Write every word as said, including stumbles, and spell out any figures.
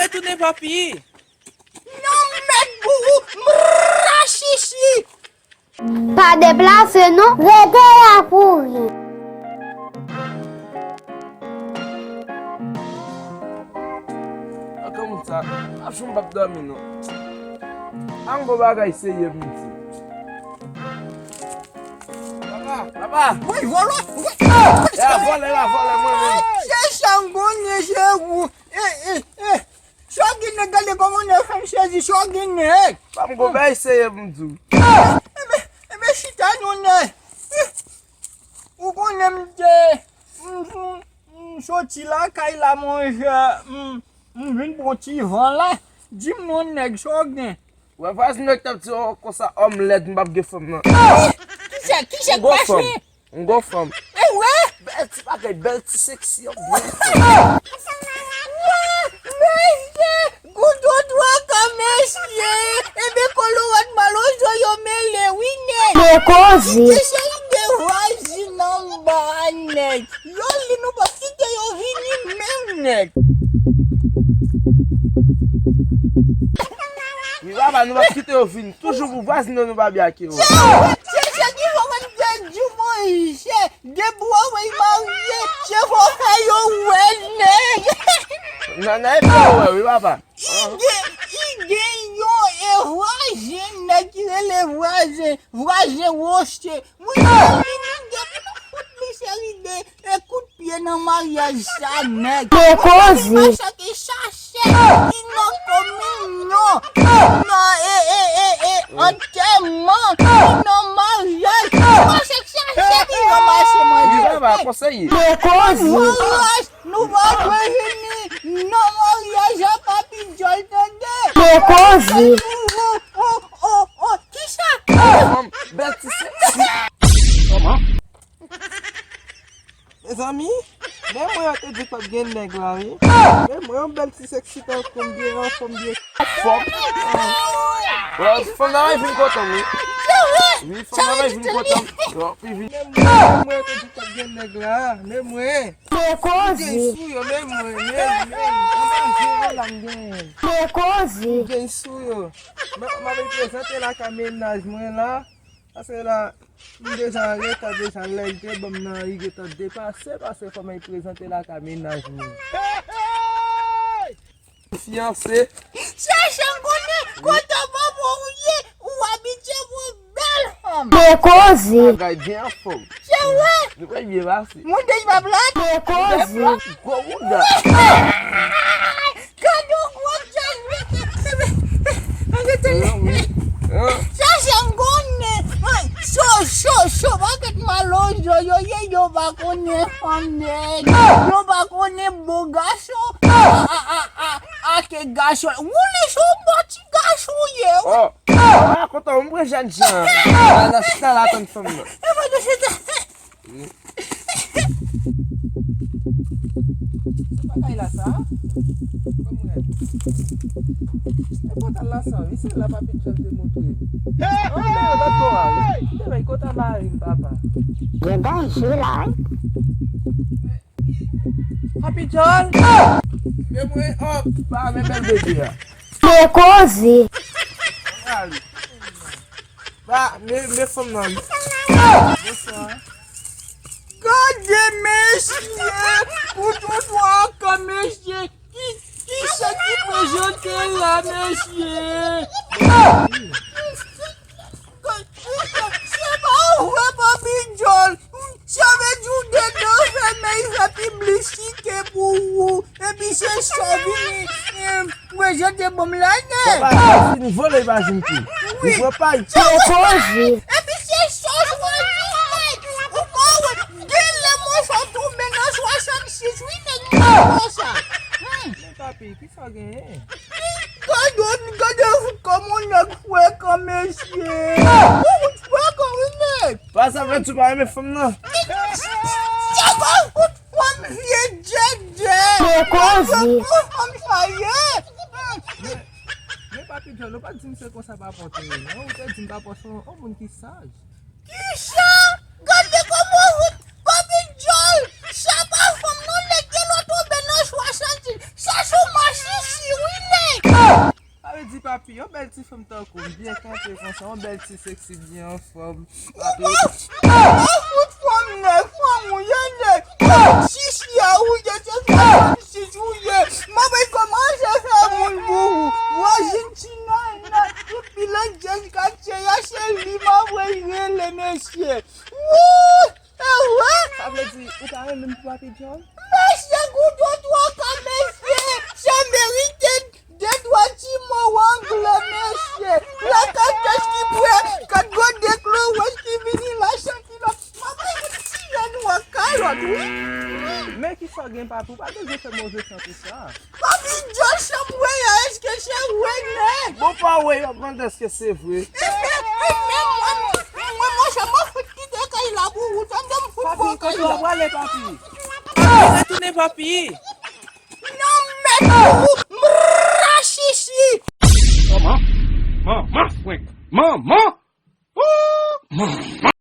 Tounen papi. Non, mèt pou ou, mrachichi. Pa deplase non, rete la pou ri. Ankò moun sa, ap jwenn m p ap dòmi non. An gwo bagay serye m di. Papa, papa. Woy, vòlò. Woy. Ya, vòlè la, vòlè mwen menm. Se Sango ne se ou. Eh, eh, eh. Sa w genyen, gade kòman w fè m sezi, sa w genyen. Pam go bay seye m di w. Enben, enben chita non nèg. Ou konnen m te, m, m, m soti lakay la, monchè, m, m vin pran ti van la. Di m non nèg, sa w gen. Wè vwazin yo k t ap di w konsa, òm lèd, m p ap gen fanm nan. Kisa, kisa k pase? M gwo fanm. E vre? Bèl ti bagay, bèl ti seksi, yon bèl fanm. Mesye, goudo twa ka mesye. Enben kolowòt malozo yo mele wi nèg. Te koze. Kite seri de vwazin anba nèg. Yo li nou p ap kite yo vini menm nèg. Wi papa, nou p ap kite yo vini. Toujou pou vwazin yo nou pa byen ak yo. Se sa ki fè mwen te di w monchè, depi w wè y marye, se fò fè yo wè nèg. Nan, nan, e pa wè, wi papa. I gen, i gen yon, e vwazen nèg ki rele vwazen, vwazen woche. Mwen, li nou gen pou nou fout li seri de, e kout pye nan maryaj sa nèg. Te koze. Mwen pa chèche chache ki nan kominyon, nan, e, e, e, e, antèman, ki nan maryaj. Mwen pa chèche chache ki nan mache mwen. Wi papa, konseye. Te koze. Nou pa dwe vini nan maryaj a Papi Djòl tande. Te koze. Oh, oh, oh, oh, kisa? Fanm bèl ti seksi. Kòman? Mezanmi, men mwen yo te di p ap gen nèg la wi. Men mwen yon bèl ti seksi tankou m byen anfòm byen. Fòm. Wè, fanm nan vin kote m wi. Wi, fanm nan vin kote m. Yo, pi vin. Men mwen, men mwen yo te di p ap gen nèg la. Men mwen. Te koze. M gen sou yo, men mwen, men, men, anba je an la m genyen. Te koze. M gen sou yo. M, m ap prezante lakay mennaj mwen la. Paske la, m deja anreta deja, lè l te ban m nan, li gentan depase, paske fò m al prezante lakay mennaj mwen. Fiyanse. Chèche m konnen kote papa w ye, ou abitye pou bèl fanm. Te koze. Bagay byen anfòm. Se vre. Nou kwè byen pase. Moun de pa plat. Te koze. Gwo bouda. Gade yon gwo djaz, wi. Chèche m konnen. Cho, cho, cho, pakèt malozo yo ye, yo pa konnen fanm nèg. Yo pa konnen bo gason. A, a, a, a, a, ke gason. Ou li sou bò ti gason ye. Oh. Ah, kontan, mwen jèn jan. Ala chita la tann fanm nan. Bagay la sa. Mwen mwen. E pòtal la sa, wi, se la Papi Djòl te montre. Ann lè yo lòt bò a, wi. Kite bay kota mari m, papa. Gen danje la, wi. Papi Djòl! Men mwen, oh, pa men bèl bebe a. Te koze. Pa, men, men fanm nan. Bonswa. Gade mesye, pou tout ankò mesye, ki, ki se ki prezante la mesye? Se pa vre, Papi Djòl. Sa vle di w dedan fèmen, li fè piblisite pou ou. Epi se sa w vini, eh, prezante ban m la, nèg. Papa, li fini vole, li pa jwenn kou. Wi. Li pran pay. Te koze. Epi se sa w vle di, nèg. Ou pa wè, gen lè mwen fè w tonbe nan swasannsis, wi, nèg, mwen fè sa. Hmm. Men papi, ki sa w genyen? Gade, gade kòman nèg frekan, mesye. Ou frekan, wi, nèg. Pa sa vle di w pa renmen fanm nan. Chaka fout fanm vye djèdjè. Te koze. Gade fanm sa ye. Men, men Papi Djòl, ou pa t di m se konsa papa w te ye, non? Ou te di m papa w se yon, yon moun ki saj. Kisa? Gade kòman ou fout Papi Djòl. Sa pa fanm non, nèg, gen lè w tonbe nan swasannsis. Sa se yon masisi, wi. Papi, yon bèl ti fanm tankou m, byen kanpe konsa, yon bèl ti seksi, byen anfòm. Papi. Ah, ah, fout fanm nèg, fanm ou ye nèg. Ah, chichi a ou ye, se fanm chichi ou ye. Manman, kòman se fè moun pou ou? Vwazin ti nan, nan, tout bilan jèn katye a, se li manman rele mesye. Wouy! Ewe! Sa vle di, ou pa renmen m pou Papi Djòl? Mesye, goudo twa ka, mesye! Se merite de twa ti mo angle, mesye! Lakay kèch ki bwè, kat gode klowèch ki vini la, san kilòt. Manman, yon ti jèn ou an kalòt, wi! Men kisa w gen, papi? Ou pa bezwen fè move san konsa. Papi Djòl, sa m wè a, èske se vre nèt? Bon, pa wè, yo ap mande èske se vre. Ehe, ehe, mwen, mwen, monchè, mwen fout kite kay la pou ou, tande m fout Papi, pran kay kote w la. Ap prale, papi? Papi, retounen, papi. Nan mèt ou, mra chichi. Manman, manman, frenk, manman. Ooh, manman.